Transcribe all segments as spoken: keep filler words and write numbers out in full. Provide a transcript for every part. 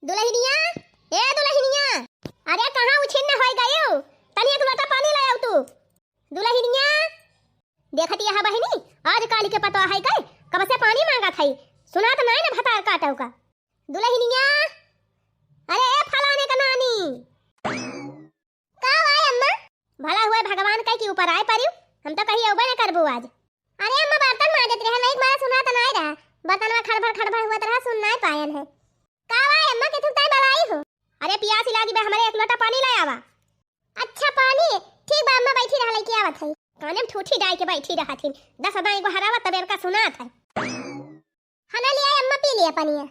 दुलहिनिया, ए दुलहिनिया, अरे कहाँ उछिन्न होइ गयू? तनी एक लोटा पानी लै आउ तू। दुलहिनिया, देखत यह बहिनी, आज काली के पतोह है कई, कब से पानी माँगत है, सुनात नाई न भतार काटउ का। दुलहिनिया, अरे ए फलाने का नानी। का हुआ अम्मा? भला हुआ भगवान कई कि ऊपर आए परिउ, हम तो कहीं अउबे न करबू आज। अरे अम्मा, बर्तन माँजत रहे, नहीं मारा सुनात नाई रहा, बर्तन में खड़भड़ खड़भड़ हुआ तरह सुन नाई पायन है। का हुआ अम्मा, के थुक ताई बलाई हो? अरे पियासी लागी बे, हमरे एक लोटा पानी लै आवा। अच्छा पानी, ठीक बा अम्मा, बैठी रहा, लइके आवत है। काने में ठूठी डाइ के बैठी रहत हिन, दस बाई गोहरावा तबे का सुनात है। हना लिया अम्मा, पी लिया पनिया।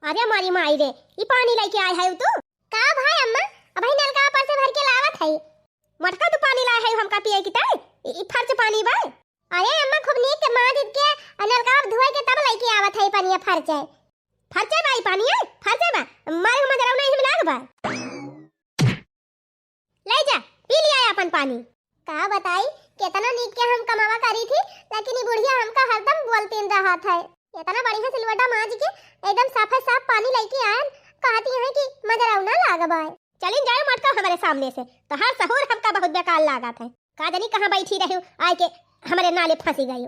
अरे मोरी माई रे, ई पानी लइके आए है तू? का भाई अम्मा, अबही नलका पर से भर के लावत है। मोटका तू पानी लाए है हमका पिए की ताई? ई, ई फर्ज पानी बा? अरे अम्मा, खूब नीक के माँज के आ नलका धोए के तब लइके आवत है पनिया फर्ज है। फर्ज बा ई पानी है, फर्ज बा। मारे मजरौना ही में लाग बा। लै जा, पी लिया अपन पानी। का बताई, केतना नीक के हम कमावा करी थी, लेकिन ई बुढ़िया हमका हरदम बोलतीन रहत है। एतना बढ़िया से लोटा माँज के एकदम साफे साफ पानी लइके आयन, कहती हैं कि मजरौना लाग बाय। चलिन जाए मोटका हमरे सामने से, तोहार सहूर हमका बहुत बेकार लागत है। का जानी कहाँ बैठी रही, आए के हमरे नाले फँसी गई।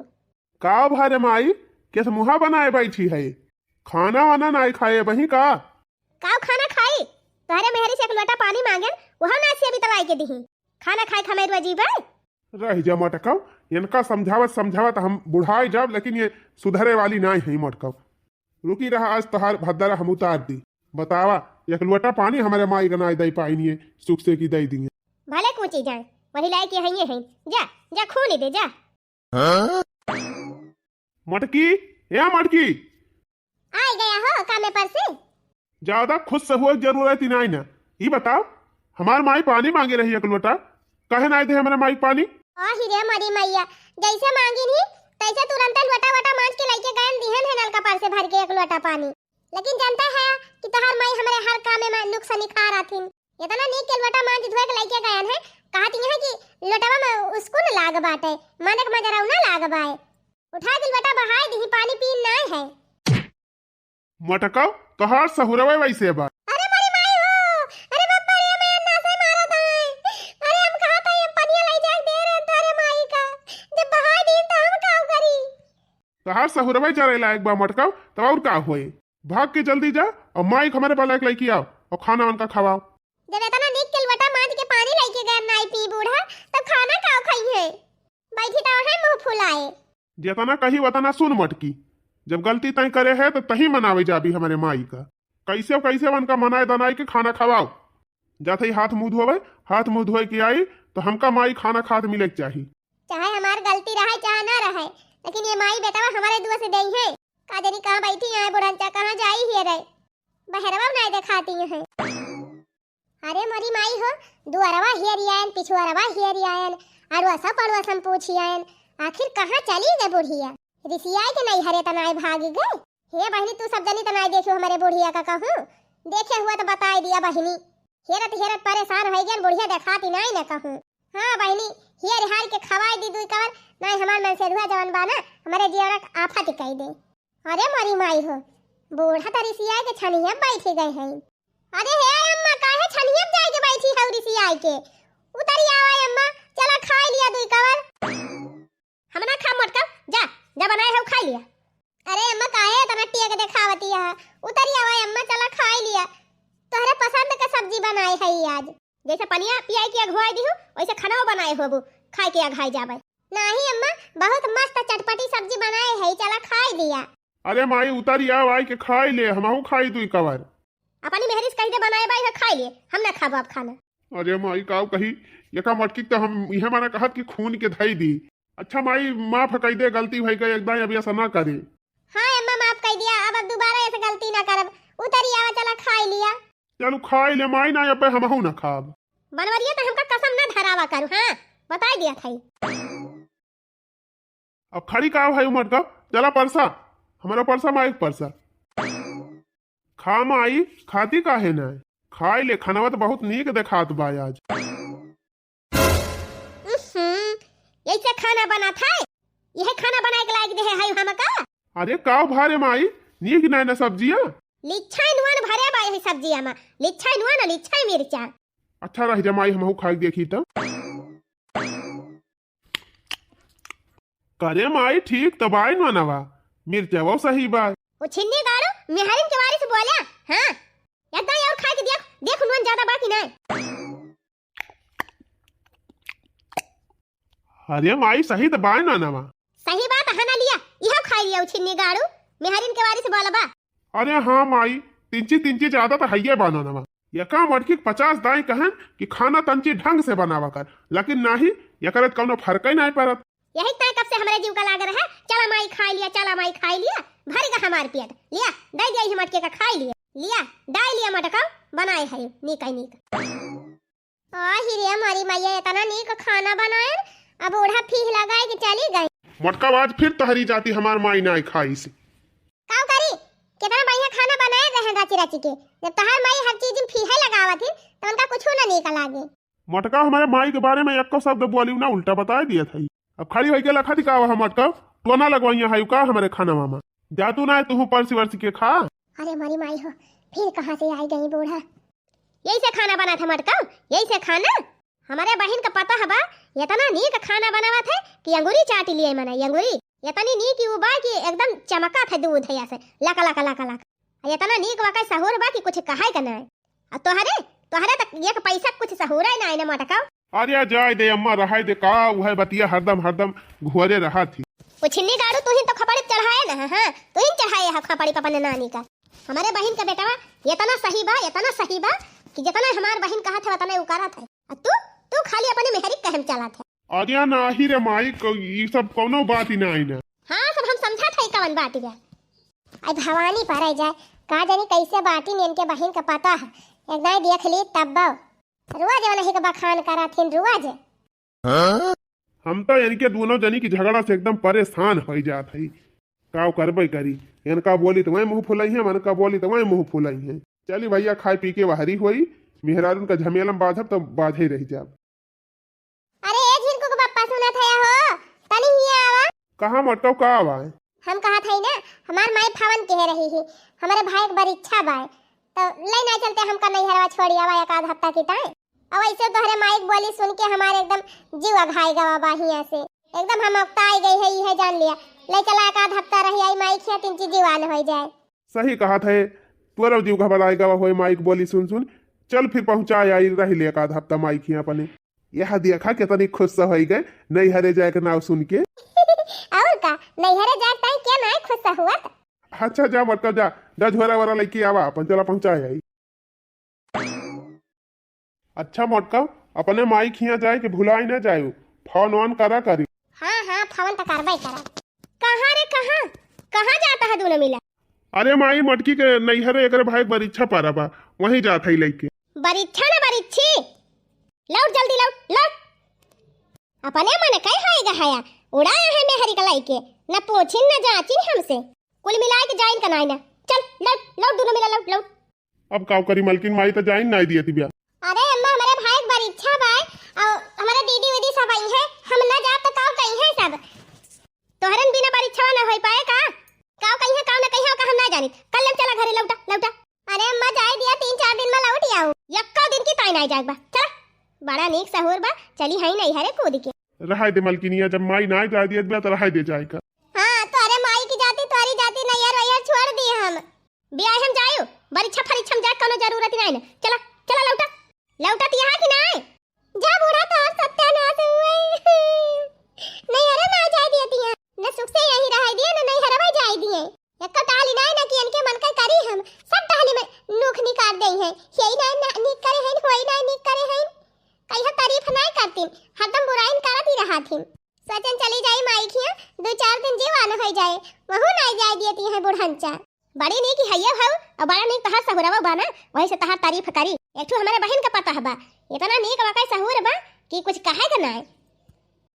का भा रे माई, केस मुँहा बनाए बैठी है? खाना वाना नाई खाए बही का? काव खाना खाई? तोहरे मेहरी से एक लोटा पानी माँगेन, वह ना से अभी तलाई के दिही। खाना खाए खमेरुआ जी बे? रह जा मटकव, इनका समझावत समझावत हम बुढ़ाई जाब, लेकिन ये सुधरे वाली नाई है मटकव। रुकी रहा, आज तोहार भद्दरा हम उतार दी। बतावा, एक लोटा पानी हमरे माई का नाई दई पाइनिए, सुख से की दई दिए। भले कूची जाए, वही लायक ये है, ये है। जा, जा खून दे, जा। हाँ? मटकी, ए मटकी। आइ गया हो कामे पर से। ज्यादा खुश से हुए जरूरत ही नाई ना। ई बताओ, हमार माई पानी माँगे रही एक लोटा, काहे नाई दे हमरे माई पानी? आही रे मरी मैया, जैसे माँगी नहीं, तैसे तुरंते लोटा वोटा माँज के लइके गयन दिहन है नलका पर से भर के एक लोटा पानी। लेकिन जानता है कि तोहार माई हमरे हर कामे में नुक्स निखार आथिन। इतना नीक के लोटा माँज धोए के लइके गयन है, कहत यहाँ कि लोटवा में उसकुन लाग बाटे, माने के मजरौना लाग बाए। उठा के लोटा बहाए दिही, पानी पीन नाय है। मटकव, तोहार सहुरवे वैसे बा। अरे मोरी माई हो, अरे बाप रे, मैं ना से मारा था। अरे हम कहा था ये पनिया लै जाके दे रहे हैं तोरे माई का, जब बहाए दी तो हम का करी? तोहार सहुरवे जरे लायक बा मटकव, तब और का होए? भाग के जल्दी जा और माई के हमरे बलाए के लइके आओ और खाना उनका खवाओ। जब इतना नीक के लोटा माँज के पानी लइके गए नाई पी बूढ़ा, तब खाना का खाई है? बैठी तो है मुँह फुलाए। जितना कही उतना सुन मटकी, जब गलती तय करे है तो तही मनावे जाबी हमरे माई का। कैसे कैसे उनका मनाए दनाए के खाना खवाओ। जात ही हाथ मुँह धोवे, हाथ मुँह धोए के आई तो हमका माई खाना खात मिले के चाही। चाहे हमार गलती रहे चाहे ना रहे, लेकिन ये माई बेटवा हमारे दुआ से देई है। का जानी कहाँ बैठी है बुढ़नचा, कहाँ जाई हिय रे, बहरवा नाय देखाती है। अरे मोरी माई हो, दुअरवा हेरी आयन, पिछुअरवा हेरी आयन, अड़ोसा पड़ोसन पूछी आयन, आखिर कहाँ चली गए बुढ़िया? रिसियाई के नैहरे तनाए भागी गए। हे बहिनी, तू सब जनी तनाए देखियो हमरे बुढ़िया का कहूँ, देखे हुआ तो बताए दिया बहिनी। हेरत हेरत परेशान होइ गयन, बुढ़िया देखाती नाई न कहूँ। हाँ बहिनी, हेर हार के खवाए दी दुई कवर, नाई हमार मनसेधुआ जवन बा ना, हमरे जीवन के आफत कई दे। अरे मोरी माई हो, बूढ़ा त रिसियाए के छनिया बैठी गए हैं। अरे हे अम्मा, काहे छनिया जाए के बैठी है रिसियाए के? उतरी आवा अम्मा, चला खाई लिया दुई कवर। हम ना खा मोटका, जा, जा बनाए है खाई लिया। अरे अम्मा, काहे इतना टेक देखावती है? उतरी आवा अम्मा, चला खाई लिया। तोहरे पसंद के सब्जी बनाए है आज। जैसे पनिया पियाई के अघुआई दिहु, वैसे खाना बनाए होबू, खाए के अघाई जाबे। नाही अम्मा, बहुत मस्त चटपटी सब्जी बनाए है, चला खाई लिया। अरे माई, उतरी आव, आई के खाई ले, हमहू खाई दुई कवर। अपनी मेहरी से कही दे बनाए बाई है, खाई ले, हम ना खाबो अब खाना। अरे माई, काव कही, एका मटकी तो हम इहे माना कहत कि खून के धई दी। अच्छा माई, माफ कई दे, गलती भई गई, एकदम अब ऐसा ना करे। हाँ अम्मा, माफ कई दिया, अब, अब दोबारा ऐसे गलती ना करब। उतरी आवा, चला खाई लिया। चलू खाई ले माई, ना अब हमहू ना खाब। बनवरिया तो हमका कसम ना धरावा करू, हाँ, बताई दिया था। अब खड़ी का भाई मटका, चला परसा, हमारा परसा माई के परसा। खा माई, खाती काहे ना? खाई ले, खानवा तो बहुत नीक देखात बा आज। उहुं, ऐसे खाना बना था? यह खाना बनाए के लायक दे है हमका? अरे का भा रे माई, नीक ना ना सब्जिया? लिच्छाई नुआन भरे बा यही सब्जिया मा, लिच्छाई नुआन, लिच्छाई मिर्चा। अच्छा रह जा माई, हमहू खाइ देखी त। करे माई, ठीक त बाय नुआनवा, मिर्चवा सही बा। ओ छिन्नी गाड़ू, मेहरिन के बारे से बोल्या, हाँ? एक दाई और खाइ के देख, देख नुआन ज्यादा बा कि नाय। अरे माई, सही त बाय नुआनवा। सही बात है ना, लिया, इहो खाइ लिया, ओ छिन्नी गाड़ू, मेहरिन के बारे से बोला बा। अरे हाँ माई, तिंची तिंची ज्यादा त हइये बा नुआनवा। यका मटकी के पचास दाई कहन कि खाना तंची ढंग से बनावा कर, लेकिन नाही, यकरे त कौनो फर्क ही नाही पड़त। यही ताई कब से हमरे जीव का लाग रहा, चला माई खाइ लिया, चला माई खाइ लिया, भर गा हमार पेट, लिया, दइ दिया ही मटके का खाइ लिया, लिया, डाइ लिया मटका, बनाए है नीक है नीक। आहि रे मोरी मैया, इतना नीक खाना बनायन, अब बूढ़ा फीह लगाए के चली गई। मटका आज फिर तहरी जाती हमार माई नाय खाइस। काउ करी, कितना बढ़िया खाना बनाए रहे रची रची के। जब तहार माई हर चीज में फीहे लगावत ही, तो उनका कुछ ना नीक लागे। मटका हमारे माई के बारे में एको शब्द बोली ना, उल्टा बताए दिया था। अब खड़ी होई के लखा दिखावा हम मटका, टोना लगवाइया है का हमारे खाना मामा। जा तू ना, तू परसी वरसी के खा। अरे मोरी माई हो, फिर कहाँ से आई गई बूढ़ा? यही से खाना बना था मटका, यही से खाना। हमारे बहिन का पता है बा, इतना नीक खाना बनावत है कि अंगूरी चाटी लिए मने, अंगूरी। इतनी नीक उ बा कि एकदम चमकत है दूध है ऐसे, लक, लक, लक, लक। आ इतना नीक वाकई सहूर बा कि कुछ कहे का नाय। आ तोहरे, तोहरे तक एक पैसा कुछ सहूर है ना, ना मटका। अरे जाए दे अम्मा, रहाई दे का, उहे बतिया हरदम, हरदम घुरे रहा थी। ओ छिन्नी गाड़ू, तू ही तो खपड़ी चढ़ाए ना, हाँ, तू ही चढ़ाए है खपड़ी पपन नानी का। हमारे बहिन का बेटवा इतना सही बा, इतना सही बा कि जितना हमार बहिन कहत है, उतना उ करत है। आ तू, तू खाली अपने मेहरी के कहम चलत है। अरे नाही रे माई, को-, ई सब कौनो बात ही नाही ना। हाँ, सब हम समझत है कवन बात बा। आई भवानी पर आई जाए, का जानी कैसे बाटी ने इनके बहिन का पता है। एक दाई देख ली तब बा। रोज वनही के बखान करत हिन, रोज। हम तो इनके दोनों जनी की झगड़ा से एकदम परेशान होई जात हई। काउ करबे करी, इनका बोली तो वही मुँह फुलाई है, मनका बोली तो वही मुँह फुलाई है। चली भैया, खाए पी के वहरी होई, मेहरारून का झमेलम बाझब तो बाझे रह जाब। अरे ए झिनकू के पप्पा, सुनत है हो, तनी हिया आवा। कहाँ मटकाऊ, का आवा है? हम कहत हई ना, हमार माई फावन कहे रही ही, हमरे भाई के बरीक्षा बाय, तो ले ना चलते हमका नैहरवा छोड़ी आवा एक आध हफ्ता की ताई। अब ऐसे तोहरे माई के बोली सुन के हमारे एकदम जीव अघाई गवा बा हियां से, एकदम हम अकताई गई है, इहे जान लिया। ले चला एक आध हफ्ता रही आई माई खिया, तीन चीज जीवान हो जाए। सही कहत है, तोरो जीव घबराए गवा होए माई के बोली सुन सुन। चल फिर पहुँचाए आई, रह ले एक आध हफ्ता माई खिया अपने। यह देखा कितनी खुश होई गए नैहरे जाए के नाव सुन के। और का, नैहरे जाए ताई के नाय खुश हुआ? अच्छा जा मटका जा, जा झोरा वोरा लेके आवा, अपन चला पहुँचाए आई। अच्छा मटका, अपने माई खिया जाए के भुलाई ना जायू, फोन वोन करा करी। हाँ हाँ, फोन तो करबे करा। कहाँ रे कहाँ, कहाँ जाता है दोनों मिला? अरे माई, मटकी के नैहरे एकरे भाई के बरीक्षा पारा बा, वहीं जात है लेके। बरीक्षा ना बरीक्षी, लौट जल्दी लौट, लौट। अपने मन कई होई गहाया, उड़ाया है मेहरी का लइके, न पूछिन न जाचिन हमसे। कुल मिलाए के जाइन का नाई ना। चल, लौट, लौट, दोनों मिला, लौट, लौट। अब काउ करी मलकिन, माई तो जाइन नाई दियत बिया। अरे अम्मा, हमरे भाई के बरीक्षा बाय, और हमरे दीदी उदी सब आई हैं, हम ना जाब तो काउ कही हैं सब। तोहरन बिना बरीक्षा ना होई पाए का? काउ कही हैं, काउ ना कही हैं, ओका हम ना जानी। कल लेम चला घरे, लौटा, लौटा। अरे अम्मा, जाए दिया, तीन चार दिन में लौट आऊ। यक्का दिन की ताई नाई जाए बा। चला, बड़ा नीक सहूर बा, चली हई नैहरे कूद के। रहाई दे मलकिनिया, जब माई नाई जाए दियत बा तो रहाई दे जाए का। हाँ, तोहरे माई की जाती, तोहरी जाती नैहर वैहर छोड़ दी हम। बियाह हम जायू, बरीक्षा फरीक्षा में जाए कोनो जरूरत ही नाई ना। चला, चला लौटा। लौटत यहाँ कि नाई? जा बूढ़ा, तोहर सत्यानाश हुए। नैहरे ना जाए दियत यहाँ। न सुख से यहीं रहाई दिए, न नैहरवा जाए दिए। एक्को टहली नाई ना कि इनके मन का करी हम। सब टहली में नूख निकाल दे हैं। यही ना, ना नीक करे हैं, होई ना नीक करे हैं। कहियो तारीफ नाई करतीन, हरदम बुराइन करत ही रहत हिन। सोचन चली जाई माई खिया, दो चार दिन जीवान होई जाए, वहू नाई जाए दियती हैं बुढ़ंचा। बड़ी नीक हइये हऊ, और बड़ा नीक तहार सहुरवा बा ना, वही से तहार तारीफ करी। एक ठो हमरे बहिन का पता है बा, इतना नीक वकै सहूर बा कि कुछ कहे के नाय।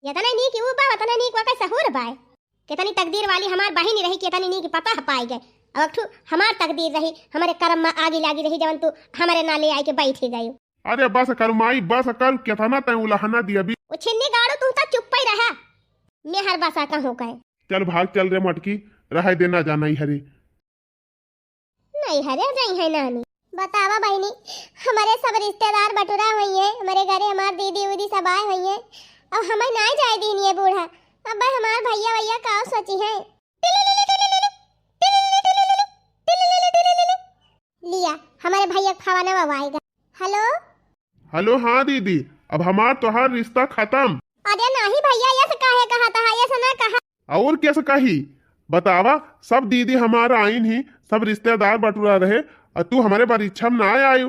जितना नीक ऊ बा, उतना नीक वकै सहूर बा। कितनी तकदीर वाली हमार बहिन रही, कितनी नीक पता है पाई गए। अब एक ठो हमार तकदीर रही, हमरे करम में आगी लागी रही, जवन तू हमरे ना ले आई के बैठी गई। अरे बस कर माई, बस कर, कितना तैं उलहना दिया भी। ओ छिन्नी गाड़ू, तू तो चुप्पै रहा। मेहर बसा कहूँ कहे। चल भाग चल रे मटकी, रहे देना जाना ही हरे। अरे रही है नानी। बतावा बहिनी, हमरे सब रिश्तेदार बटुरा हुई हैं, हमरे घरे हमार दीदी उदी सब आए हुई हैं, अब हमें नाहीं जाए दीन ये बूढ़ा। अब भाई हमार भैया वैया का सोची हैं। लिया, हमरे भैया का फोनवा आएगा। हेलो। हेलो, हाँ दीदी, अब हमार तोहार रिश्ता खत्म। अरे नाहीं भैया, ये से काहे कहा था, ये से ना कहा। और कैसे कही? बतावा, सब दीदी हमार आइन ही, सब रिश्तेदार बटुरा रहे, और तू हमरे परीक्षा में ना आयो।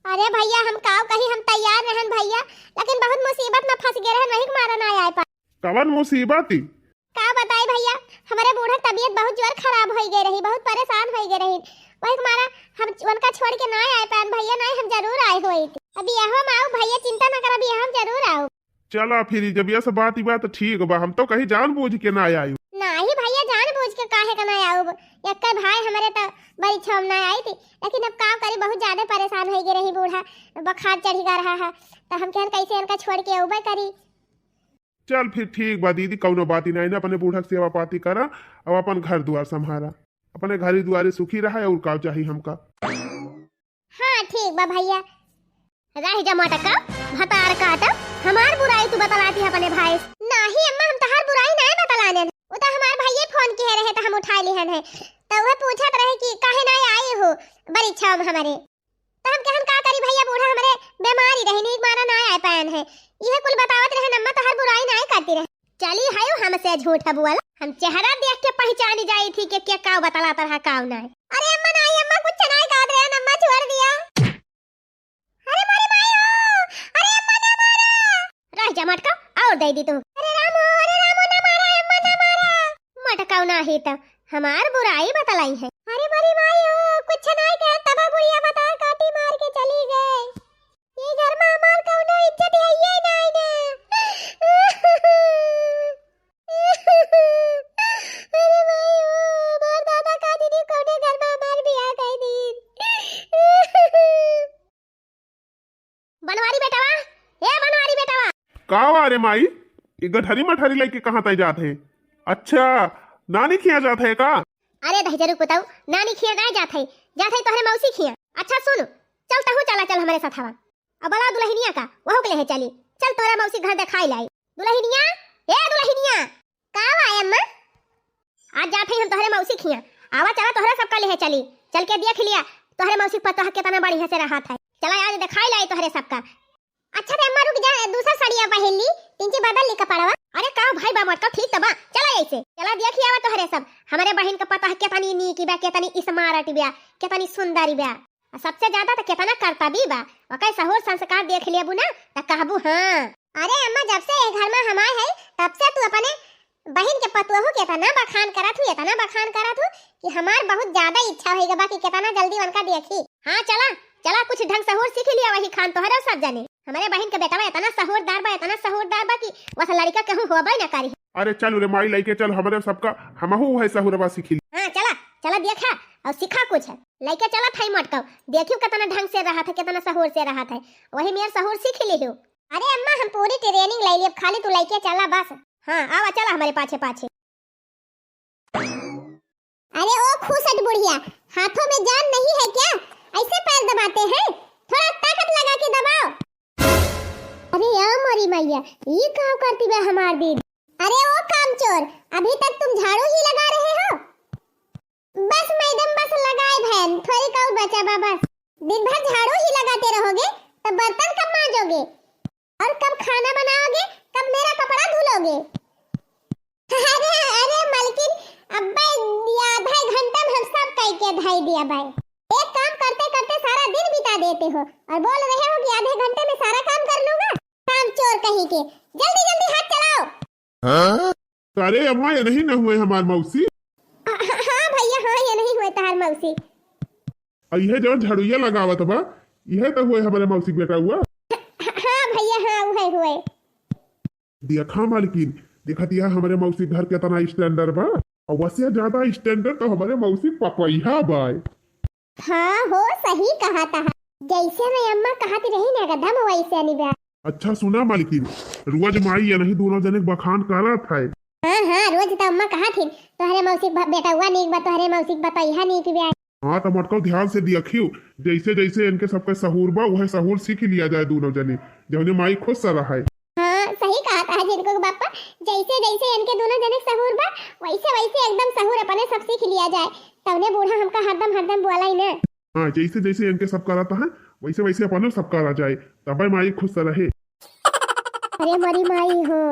अरे भैया, हम काव कही, हम तैयार रहन भैया, लेकिन बहुत मुसीबत में फंस गए रहन, वही के मारा ना आए पा। कवन मुसीबत ही? का बताई भैया, हमरे बूढ़ा के तबीयत बहुत जोर खराब होई गई रही, बहुत परेशान होई गई रही, वही के मारा हम उनका छोड़ के ना आए पाएन भैया, नहीं हम जरूर आए होई थी। अभी यहो में आऊ भैया, चिंता ना कर, अभी यहो में जरूर आऊ। चला फिर, जब ये सब बात ही बात ठीक बा, हम तो कहीं जानबूझ के ना आयु। नाही भैया, जानबूझ के काहे का ना आऊ? यक्के भाई हमरे तो बड़ी छम ना आई थी, लेकिन अब का करी, बहुत ज्यादा परेशान होई गई रही बूढ़ा, बुखार चढ़ी गा रहा है, तो हम कहन कैसे इनका छोड़ के अउबे करी। चल फिर ठीक बा दीदी, कौनो बात ही नहीं ना, अपने बूढ़ा के सेवा पाती करा, अब अपन घर दुआर संभारा, अपने घरी दुआरे सुखी रहा, और का चाही हमका। हाँ ठीक बा भैया। रह जा मोटका, भतार काटा, हमार बुराई तू बतलाती है अपने भाई से। नाही अम्मा, हम तहार बुराई नहीं बतलाने हैं। वो तो हमार भैया फोन किए रहे तो हम उठा लिहन है, तो वह पूछत रहे कि काहे नहीं आई हो बड़ी छाव में हमारे। तो हम कहन का करी भैया, बूढ़ा हमरे बीमारी रही, नीक मारा ना आए पायन है। यह कुल बतावत रहे, अम्मा तोहर बुराई ना करती रहे। चली हयो हमसे झूठ बोल, हम चेहरा देख के पहचानी जाई थी कि के का बतलात रहा, का ना। अरे अम्मा नाई, अम्मा कुछ ना कहत रहे, अम्मा छोड़ दिया। अरे मोरे माई हो, अरे अम्मा ना मारा। रह जा मटका, और दे दी तू। अरे राम हो, अरे राम हो, ना मारा, अम्मा ना मारा। मटका ना ही तो हमार बुराई बतलाई है। अरे मोरी माई हो, कुछ नाई कहे, तब बुढ़िया भतार काटी मार के चली गई। ये घर में हमार कौनो इज्जत है ये नाई ना। अरे माई हो, हमार दादा का दीदी कौने घर में हमार बियाह कर दी। बनवारी बेटवा, ए बनवारी बेटवा। का वा रे माई, ई गठरी मठरी लइके कहाँ ताई जात है? अच्छा, नानी खिया जात है का? अरे दहिजरू पुतऊ, नानी खिया नाई जात है, जात है तोहरे मौसी खिया। अच्छा सुन, चल तहू चला, चल हमरे साथ हवा। अब बला दुलहिनिया का, वहू के लेहे चली। चल तोहरे मौसी घर देखाई लाई। दुलहिनिया, ए दुलहिनिया। का बा अम्मा? आज जात हई हम तोहरे मौसी खिया। आवा चला तोहरे सबका लेहे चली। चल के देख लिया तोहरे मौसी के पतोह केतना बढ़िया से रहत है। चला आज देखाई लाई तोहरे सबका। अच्छा रे अम्मा रुक जा, दूसर साड़िया पहिन ली, तिनची बदल ली कपड़वा। अरे का भाई बा मोटका ठीक त बा। चला ऐसे। चला देखी आवा तोहरे सब। हमरे बहिन के पतोह केतनी नीक बा, केतनी smart बा, केतनी सुंदर बा। आ सबसे ज्यादा त केतना करतबी बा। ओकर सहूर संस्कार देख लेबू ना त कहबू हाँ। अरे अम्मा जब से ए घर में हम आए है तब से तू अपने बहिन के पतोहू के एतना बखान करत हूँ, एतना बखान करत हूँ कि हमार बहुत ज्यादा इच्छा होई गबा कि केतना जल्दी उनका देखी। हाँ, चला, चला, कुछ ढंग सहूर सीख लिया वही खान तोहरे सब जने। हमरे बहिन के बेटवा एतना सहूरदार बा, एतना सहूरदार बा कि वस लड़का कहूँ होबे न करी। अरे चल रे माई, लइके चल हमरे सबका, हमहू वही सहूरबा सीखी। हाँ, चला, चला देखा और सीखा कुछ। लइके चला थाई मटकाऊ, देखियो केतना ढंग से रहत है, केतना सहूर से रहत है, वही मेर सहूर सीख लियो। अरे अम्मा, हम पूरी training ले ली, अब खाली तू लइके चला बस। हाँ, आवा, चला हमरे पाछे पाछे। अरे ओ खूसट बुढ़िया, हाथों में जान नहीं है क्या? ऐसे पैर दबाते हैं? थोड़ा ताकत लगा के दबाओ। अरे या मोरी मैया, ये का करती बे हमार दीदी? अरे ओ कामचोर, अभी तक तुम झाड़ू ही लगा रहे हो। बस मैडम, बस लगाए भैन, थोड़ी का बचा बा बस। दिन भर झाड़ू ही लगाते रहोगे, तो बर्तन कब मांजोगे? और कब खाना बनाओगे, कब मेरा कपड़ा धुलोगे? अरे, अरे मलकिन, अब्बे आधा घंटा में हम सब कई के धई दिया भाई। एक काम करते करते सारा दिन बिता देते हो और बोल रहे हो कि आधे घंटे में सारा काम कर लूंगा। काम चोर कहीं के, जल्दी जल्दी हाथ चलाओ। हाँ? अरे अम्मा, ये नहीं न हुए हमार मौसी? हाँ, हाँ, हाँ भैया, हाँ, ये नहीं हुए तहार मौसी। आ, इहे जौन झड़ुइया लगावत बा, इहे तो हुए हमरे मौसी के बेटउआ। हाँ भैया, हाँ, उहे हुए। देखा मालकिन, देखत यह हमरे मौसी घर केतना standard बा, और वसे ज्यादा standard तो हमरे मौसी पपैहा बा। हाँ हो, सही कहा तहा। जैसे मैं अम्मा कहत रही ना, एकदम वैसे नहीं बा। अच्छा सुना मालकिन, रोज माई ये नहीं दोनों जने के बखान करत है। हाँ, हाँ, रोज तो अम्मा कहत हिन, "तोहरे मौसी के भ-, बेटउआ नीक बा, तोहरे मौसी के बतैहा नीक बा।" हाँ, त मटकऊ ध्यान से देखियो, जैसे जैसे इनके सबके सहूर बा, वह सहूर सीख लिया जाए दूनों जने, जौने माई खुश रहे। हाँ, सही कहत है झिनकू के बापा, जैसे जैसे इनके दूनों जने सहूर बा, वैसे वैसे एकदम सहूर अपने सब सीख लिया जाए, तौने बूढ़ा हमका हरदम हरदम बोलाई ना। हाँ, जैसे जैसे इनके सब करत है, वैसे वैसे अपने सब करा जाए, तबे माई खुश रहे। अरे मोरी माई हो,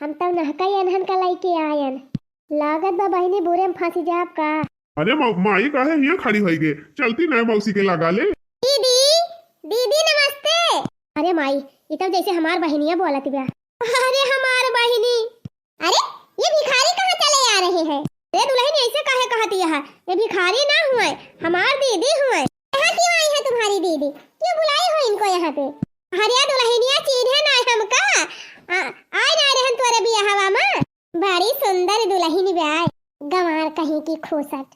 हम तब नहका अनहन का लइके आयन। लागत बा बहिनी बूरे में फंसी जाब का। अरे मा-, माई काहे हियाँ खड़ी होई गे? चलती ना मौसी के लगा ले। दीदी, दीदी नमस्ते। अरे माई, ई तब जैसे हमार बहिनिया बोलत बा। अरे हमार बहिनी। अरे, ये भिखारी कहाँ चले आ रहे हैं? अरे दुलहिन, ऐसे काहे कहती है? ये भिखारी ना हुए, हमार दीदी हुए। यहाँ क्यों आई है तुम्हारी दीदी? क्यों बुलाई हो इनको यहाँ पे? अरे दुलहिनिया, चीन्हे ना हमका? आ, आए ना रहन तोरे बियाहवा में। बड़ी सुंदर दुलहिन बा, गंवार कहीं की खूसट।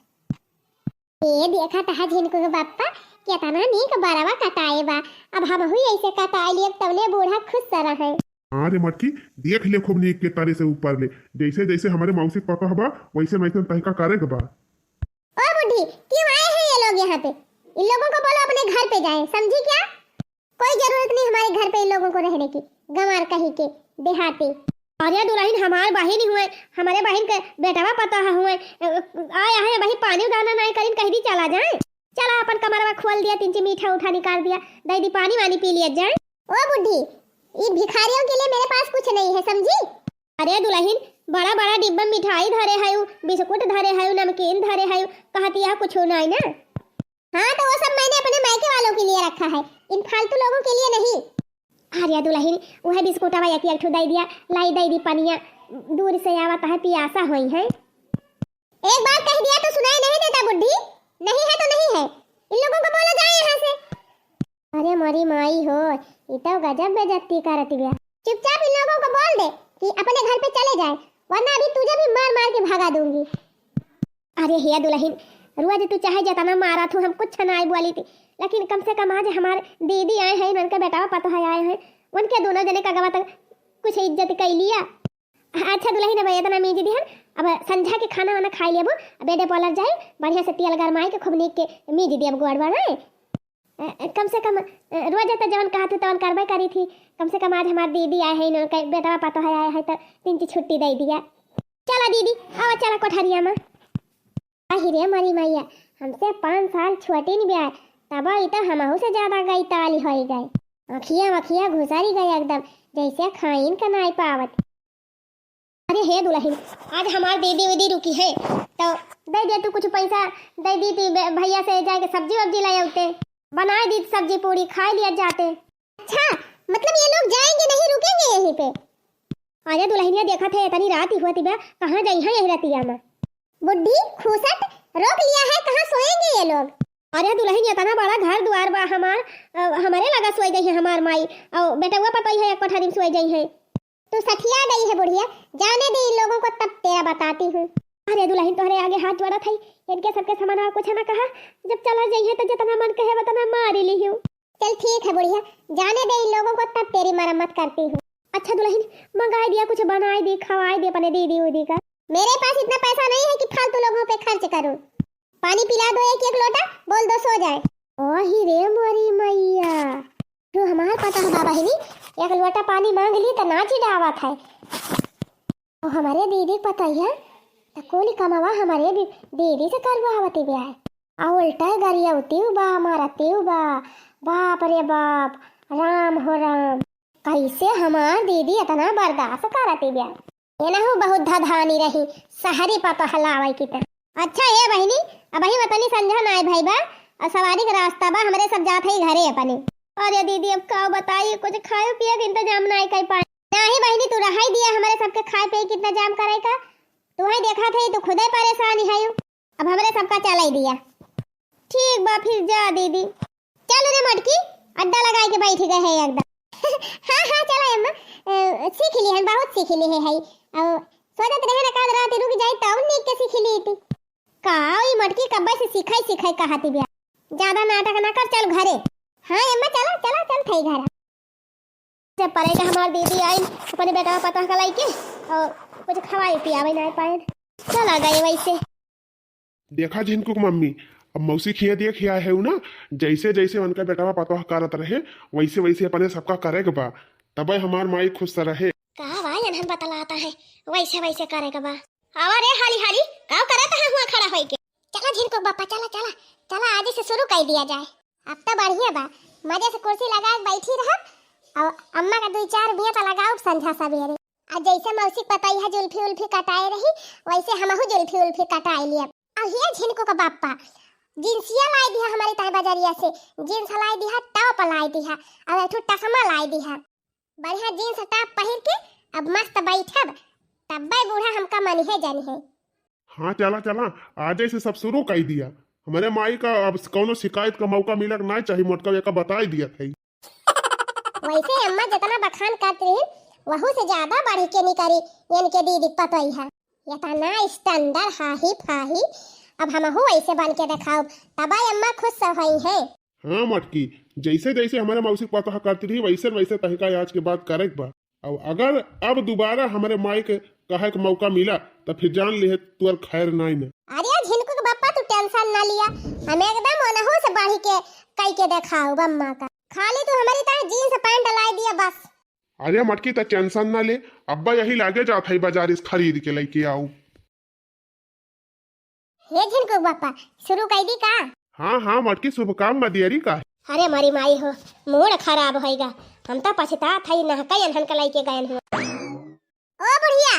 ए, देखत है झिनकू के बप्पा, केतना नीक बरवा कटाए बा। अब हमहू ऐसे कटाए लेब, तौने बूढ़ा खुश रहे। हाँ रे मटकी, देख ले खूब नीक के तरे से ऊपर ले, जैसे जैसे हमरे मौसी के पतोह बा, वैसे वैसे तहका करे के बा। ओ बुढ़ी, क्यों आए हैं ये लोग यहाँ पे? इन लोगों को बोलो अपने घर पे जाएं, समझी क्या? कोई जरूरत नहीं हमारे घर पे इन लोगों को रहने की, गंवार कहीं के, देहाती। अरे दुलहिन, हमार बहिन हुए, हमरे बहिन के बेटवा पतोह हुए, अ, अ, आया है, वही पानी उठाना नाई करिन, कह दी चला जाए। चला अपन कमरवा खोल दिया, तिनची मीठा उठा निकाल दिया, दे दी पानी वानी पी लिया जाए। ओ बुढ़ी, ई भिखारियों के लिए मेरे पास कुछ नहीं है, समझी? अरे दुलहिन, बड़ा बड़ा डिब्बा मिठाई धरे है, बिस्कुट धरे है, नमकीन धरे है, कहती है कुछ नहीं ना। हाँ, तो वो सब मैंने अपने मायके वालों के लिए रखा है, इन फालतू लोगों के लिए नहीं। अरे दुलहिन, वह बिस्कुटवा एक एक ठो दे दिया, लाई दे दी पनिया, दूर से आवत है, पियासा होई है। एक बार कह दिया तो सुनाई नहीं देता बुढ़ी, नहीं है तो नहीं है, इन लोगों को बोलो जाए यहाँ से। अरे मोरी माई हो, ई तो गजब बेइज्जती करत बिया। चुपचाप इन लोगों को बोल दे कि अपने घर पे चले जाए, वरना अभी तुझे भी मार मार के भगा दूंगी। अरे हे दुलहिन, रोज तू चाहे जतना मारा तू, हम कुछ नाई बोली थी, लेकिन कम से कम आज हमार दीदी आए हैं, उनके बेटवा पतोह आए हैं, उनके दूनों जने का गवा तक कुछ इज्जत कई लिया। अच्छा दुलहिन, अब एतना मीज दिहन, अब संझा के खाना वाना खाई लेबो, अब बेडे पलट जाए, बढ़िया से तेल गरमाई के खूब नीक के मीज देब गोड़ बार, हैं? अ, अ, कम से कम, अ, रोज तो जवन कहत हूँ तवन करबे करी थी, कम से कम आज हमार दीदी आए हैं, इनके बेटवा पतोह आए हैं, तो तीन की छुट्टी दे दिया। चला दीदी, आवा चला कोठरिया में। अहि रे मरी मैया, हमसे पाँच साल छोटी नहीं ब्याह, तब ई तो हमहू से ज्यादा गई ताली होई गए। अखिया वखिया घुसरी गए एकदम, जैसे खाइन का नाई पावत। अरे हे दुलहिन, आज हमार दीदी उदी रुकी है, तो दे दे तू कुछ पैसा, दे दी थी बे-, भैया से जाके सब्जी वब्जी ले आते, बनाए दी सब्जी पूरी खाए लिया जाते। अच्छा, मतलब ये लोग जाएंगे नहीं, रुकेंगे यहीं पे? अरे दुलहिनिया, देखत है इतनी रात ही हुआ थी बे, कहाँ जाई है यही रतिया में? बुढ़ी खूसट, रोक लिया है, कहाँ सोएंगे ये लोग? अरे दुलहिन, इतना बड़ा घर द्वार बा हमार, अ, हमारे लगा सोई गई है हमार माई, और बेटवा पतोह है एक कोठरी में सोई गई है। तू सठिया गई है बुढ़िया, जाने दे इन लोगों को, तब तेरा बताती हूँ। अरे दुलहिन, तोहरे आगे हाथ जोड़त है, इनके सबके सामनवा कुछ ना कहा, जब चला जाइए तो जितना मन कहे उतना मारी लिहू। चल ठीक है बुढ़िया, जाने दे इन लोगों को, तब तेरी मरम्मत करती हूँ। अच्छा दुलहिन, मंगाई दिया कुछ, बनाई दी, खवाई दी अपने दीदी उदी का। मेरे पास इतना पैसा नहीं है कि फालतू लोगों पे खर्च करूँ। पानी पिला दो एक एक लोटा, बोल दो सो जाए। ओ ही रे मोरी मैया, जो हमार पतोह बा बहिनी, एक लोटा पानी मांग ली तो नाच डावत है। ओ हमरे दीदी के पतोहिया, त कुल कमवा हमरे भी दीदी से करवावत बिया। आ उल्टा गरियौती बा, मारती बा। बाप रे बाप, राम हो राम। कैसे हमार दीदी इतना बर्दाश्त करत बिया? ये ना हो बहुत धधानी रही, शहरी पतोह लावे की त। अच्छा ए बहिनी, अबही वतनी संझा नाय भई बा, और सवारी के रास्ता बा, हमरे सब जात हई घरे अपने। अरे दीदी, अब का बताई, कुछ खाए पिए के इंतजाम नाय कर पाए। नाही बहिनी, तू रहाई दिया, हमरे सबके खाए पिए के इंतजाम करे का। तू है देखा थे, तू खुदे परेशान है। अब हमरे सबका चलाई दिया। ठीक बा, फिर जा दीदी। चल रे मोटकी, अड्डा लगाए के बैठ गए है एकदम। हाँ, हाँ, चला अम्मा, अ, सीख ली हन, बहुत सीख ली है, है। और सोचत रहे ना, काल रात रुक जाए, तो नीक के सीख ली थी। का ई मोटकी कब्बे से सिखाई, सिखाई कहती बिया। ज्यादा नाटक ना कर, चल घरे। हाँ अम्मा, चला, चला, चल थई घर। जब परे के हमार दीदी आई, अपने बेटवा पतोह का लइके, और कुछ खवाए पियावे ना पाए। चला गए वैसे। देखा झिनकू के मम्मी, अब मौसी खिया दिया खिया है ना, जैसे जैसे उनका बेटवा पतोह करत रहे, वैसे वैसे अपने सबका करे के बा, तबे हमार माई खुश रहे। का बा एनहन बतलाता है, वैसे वैसे करे के बा। आवा रे हाली हाली, का करत है हुआ खड़ा होई के? चला झिनकू बप्पा, चला, चला, चला, आज से शुरू कर दिया जाए। अब तो बढ़िया बा, मजे से कुर्सी लगा के बैठी रहब, और अम्मा का दुई चार बिया तो लगाउब संझा सवेरे। आ जैसे मौसी के पतोहिया जुल्फी उल्फी कटाए रही, वैसे हमहू जुल्फी उल्फी कटाए लियब। आ ये झिनकू का बप्पा, जींसिया लाई दिहा हमारी ताई बजरिया से, जींस लाई दिहा, टॉप लाई दिहा, और एक ठो टसमा लाई दिहा। बढ़िया जींस टॉप पहिर के अब मस्त बैठब, तब्बे बूढ़ा हमका मनिहे जनिहे। हाँ, चला, चला, आजे से सब शुरू कर दिया। हमरे माई का अब कौनो शिकायत का मौका मिलक ना चाही, मोटका एका बताई दिया था। वैसे अम्मा जितना बखान करत रही, वहू से ज्यादा बढ़ के निकरी इनके दीदी पतोहिया। इतना standard हाही फाही, अब हमहू ऐसे बन के देखाउब, तबे अम्मा खुश होई है। हाँ मटकी, जैसे जैसे हमरे मौसी पतोह करती रही, वैसे वैसे तहिका आज के बाद करे के बा। अब अगर अब दोबारा हमरे माई के कहे के मौका मिला, त फिर जान लिहे तोर खैर नाई न। अरे झिनकू के बप्पा, तू tension ना लिया, हम एकदम ओनहू से बढ़ी के कई के देखाउब अम्मा का। खाली तू हमरी ताई जींस पैंट लाई दिया बस। अरे मटकी, त tension ना ले, अब्बा यही लागे जात है बाजार से खरीद के लेके आउब। हे झिनकू बप्पा, शुरू कर दी का? हाँ, हाँ, मटकी, शुभ काम में देरी का है? अरे मोरी माई हो, मूड खराब होइगा। हम तो पछतात हई, नहका एनहन के लइके गयन हो। ओ बुढ़िया,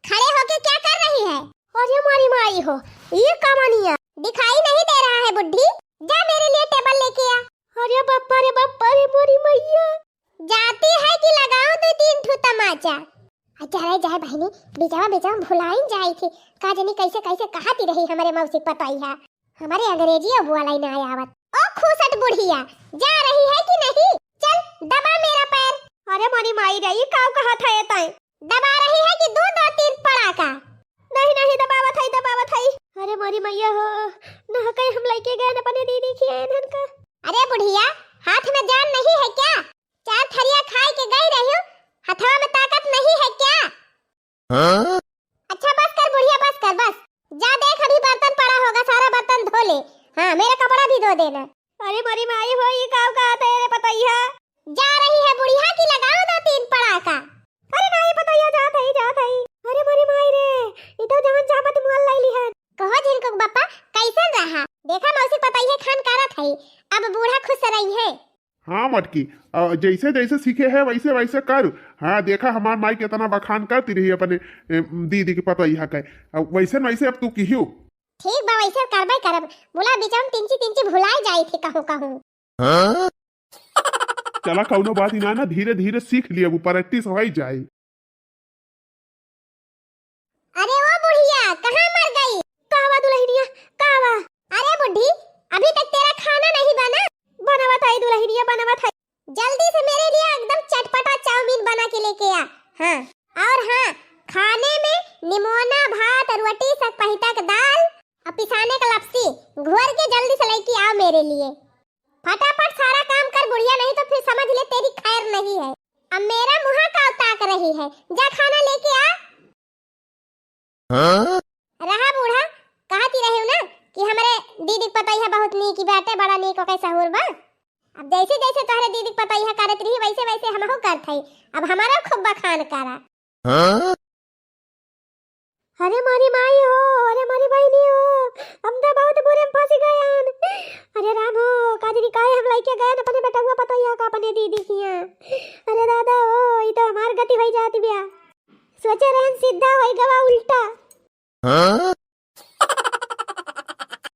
खड़े होके क्या कर रही है? अरे मोरी माई हो, ये का मानिया? दिखाई नहीं दे रहा है बुढ़ी, जा मेरे लिए टेबल लेके आ। अरे बप्पा रे बप्पा रे मोरी मैया। जाती है कि लगाऊं दो तीन ठो तमाचा? आ, जाए, जाए बहिनी, बिचवा, बिचवा भुलाइन जाई थी। का जनी कैसे, कैसे कहती रही हमरे मौसी पतोहिया। हमरे अंग्रेजियो बोलाई ना आवत। ओ खूसट बुढ़िया, जा रही है कि नहीं? चल, दबा मेरा पैर। अरे मोरी माई रे, ई काऊ कहत है ताई? दबा रही है कि दूं दो तीन पड़ाका? नहीं, नहीं, दबावत है, दबावत है। अरे मोरी मैया हो, नहकई हम लइके गए अपने दीदी की एनहन का। अरे बुढ़िया, हाथ में जान नहीं है क्या? चार थरिया खाए के गई रही हो, हथवा में ताकत नहीं है क्या? हाँ? अच्छा बस कर बुढ़िया, बस कर, बस। जा देख, अभी बर्तन पड़ा होगा, सारा बर्तन धो ले। हाँ, मेरा कपड़ा भी धो देना। अरे मोरी माई हो, ई काऊ कहत है रे पतोहिया? जा रही है बुढ़िया कि लगाऊं दो तीन पड़ाका? अरे नहीं पतोहिया, जात है, जात है। अरे मोरी माई रे, ई तो जवन चाहत मोल लैली है। कहो झिनकू बप्पा, कैसन रहा? देखा मौसी पतोहिया खान करत है, अब बूढ़ा खुश रही है। हाँ मटकी, अ, जैसे जैसे सीखे है वैसे वैसे कर। हाँ, देखा हमार माई कितना बखान करती रही अपने, ए, दीदी के पतोहिया के। अ, वैसे न वैसे अब तू किहियो। ठीक बा, वैसे करबे करब। बोला, बीच में तिंची तिंची भुलाई जाई थी कहूँ कहूँ। हाँ? चला, कौनो बात ही ना, ना, धीरे धीरे सीख लिया, वो practice हो ही जाए। अरे ओ बुढ़िया, कहाँ मर गई? का हुआ दुल्हनिया, का हुआ? अरे बुढ़ी, अभी तक तेरा खाना नहीं बना? बनवत है दुल्हनिया, बनवत है। जल्दी से मेरे लिए एकदम चटपटा चाउमीन बना के लेके आ। हाँ, और हाँ, खाने में निमोना भात, रोटी, सकपहिता के दाल और पिसाने का लपसी घोर के जल्दी से लेके आओ मेरे लिए। फटाफट सारा काम कर बुढ़िया, नहीं तो फिर समझ ले तेरी खैर नहीं है। अब मेरा मुँह का ताक रही है, जा खाना लेके आ। हाँ? रहा बूढ़ा, कहती रही ना कि हमरे दीदी के पतोहिया बहुत नीक बाटे, बड़ा नीक ओके सहूर बा। अब जैसे जैसे तोहरे दीदी के पतोहिया करत रही वैसे वैसे हमहू करत हई। अब हमारा खूब बखान करा। हाँ? अरे मोरी माई हो, अरे मोरी बहिनी हो, हम तो बहुत बुरे में फंस गए हन। अरे राम हो, का जनी काहे हम लइके गए अपने बेटउआ पतोहिया का अपने दीदी किया। अरे दादा हो, ई तो हमार गति होई जात बिया। सोचे रहन सीधा होई गवा उल्टा। हाँ?